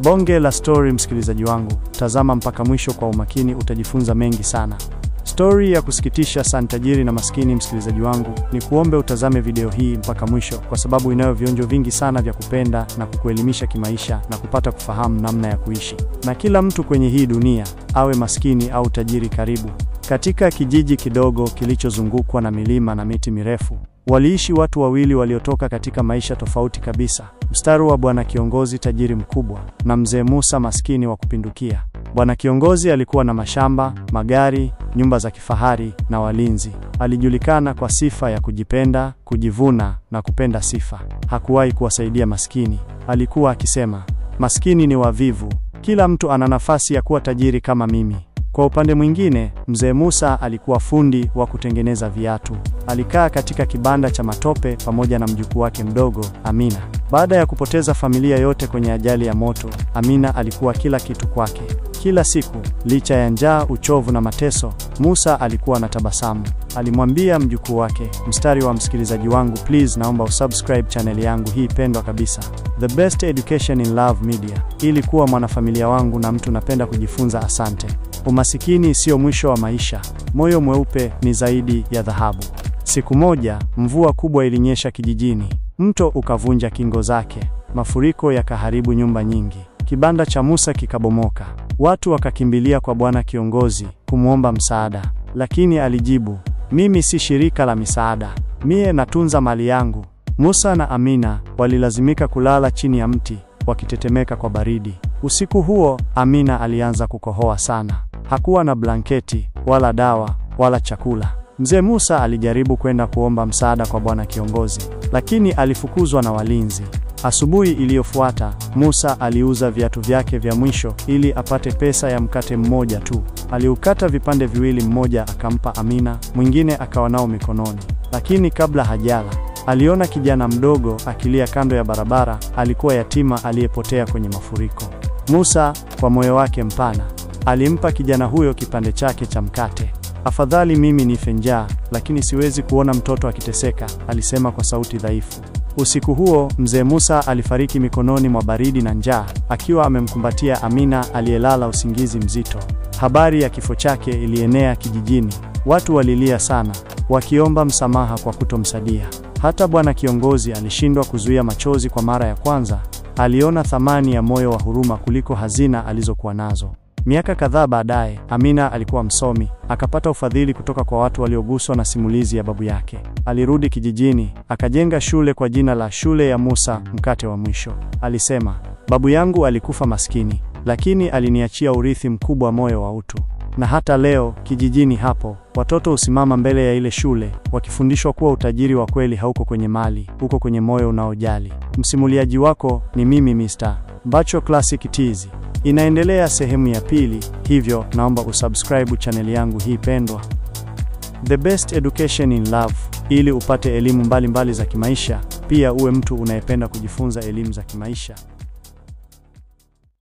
Bonge la story, msikilizaji wangu, tazama mpaka mwisho kwa umakini, utajifunza mengi sana. Story ya kusikitisha sana, tajiri na maskini. Msikilizaji wangu, ni kuombe utazame video hii mpaka mwisho kwa sababu inayo vionjo vingi sana vya kupenda na kukuelimisha kimaisha na kupata kufahamu namna ya kuishi na kila mtu kwenye hii dunia, awe maskini au tajiri. Karibu. Katika kijiji kidogo kilichozungukwa na milima na miti mirefu, waliishi watu wawili waliotoka katika maisha tofauti kabisa. Mstari wa bwana kiongozi tajiri mkubwa na mzee Musa maskini wa kupindukia. Bwana kiongozi alikuwa na mashamba, magari, nyumba za kifahari na walinzi. Alijulikana kwa sifa ya kujipenda, kujivuna na kupenda sifa. Hakuwahi kuwasaidia maskini. Alikuwa akisema, maskini ni wavivu, kila mtu ana nafasi ya kuwa tajiri kama mimi. Kwa upande mwingine, mzee Musa alikuwa fundi wa kutengeneza viatu. Alikaa katika kibanda cha matope pamoja na mjukuu wake mdogo, Amina. Baada ya kupoteza familia yote kwenye ajali ya moto, Amina alikuwa kila kitu kwake. Kila siku, licha ya njaa, uchovu na mateso, Musa alikuwa na tabasamu. Alimwambia mjukuu wake, mstari wa msikilizaji wangu, please naomba usubscribe channel yangu hii pendwa kabisa, The Best Education in Love Media, ili kuwa mwanafamilia wangu na mtu napenda kujifunza. Asante. Umasikini sio mwisho wa maisha. Moyo mweupe ni zaidi ya dhahabu. Siku moja, mvua kubwa ilinyesha kijijini. Mto ukavunja kingo zake. Mafuriko yakaharibu nyumba nyingi. Kibanda cha Musa kikabomoka. Watu wakakimbilia kwa bwana kiongozi kumwomba msaada, lakini alijibu, mimi si shirika la misaada, mie natunza mali yangu. Musa na Amina walilazimika kulala chini ya mti wakitetemeka kwa baridi. Usiku huo, Amina alianza kukohoa sana. Hakuwa na blanketi wala dawa wala chakula. Mzee Musa alijaribu kwenda kuomba msaada kwa bwana kiongozi, lakini alifukuzwa na walinzi. Asubuhi iliyofuata, Musa aliuza viatu vyake vya mwisho ili apate pesa ya mkate mmoja tu. Aliukata vipande viwili, mmoja akampa Amina, mwingine akawa nao mikononi. Lakini kabla hajala, aliona kijana mdogo akilia kando ya barabara. Alikuwa yatima aliyepotea kwenye mafuriko. Musa, kwa moyo wake mpana, alimpa kijana huyo kipande chake cha mkate. Afadhali mimi nife njaa, lakini siwezi kuona mtoto akiteseka, alisema kwa sauti dhaifu. Usiku huo, mzee Musa alifariki mikononi mwa baridi na njaa, akiwa amemkumbatia Amina aliyelala usingizi mzito. Habari ya kifo chake ilienea kijijini. Watu walilia sana, wakiomba msamaha kwa kutomsadia. Hata bwana kiongozi alishindwa kuzuia machozi kwa mara ya kwanza. Aliona thamani ya moyo wa huruma kuliko hazina alizokuwa nazo. Miaka kadhaa baadaye, Amina alikuwa msomi, akapata ufadhili kutoka kwa watu walioguswa na simulizi ya babu yake. Alirudi kijijini, akajenga shule kwa jina la Shule ya Musa, mkate wa mwisho. Alisema, babu yangu alikufa maskini, lakini aliniachia urithi mkubwa, moyo wa utu. Na hata leo kijijini hapo, watoto husimama mbele ya ile shule wakifundishwa kuwa utajiri wa kweli hauko kwenye mali, uko kwenye moyo unaojali. Msimuliaji wako ni mimi Mr. Mbacho Classic Tizi. Inaendelea sehemu ya pili, hivyo naomba usubscribe chaneli yangu hii pendwa, The Best Education in Love, ili upate elimu mbalimbali za kimaisha, pia uwe mtu unayependa kujifunza elimu za kimaisha.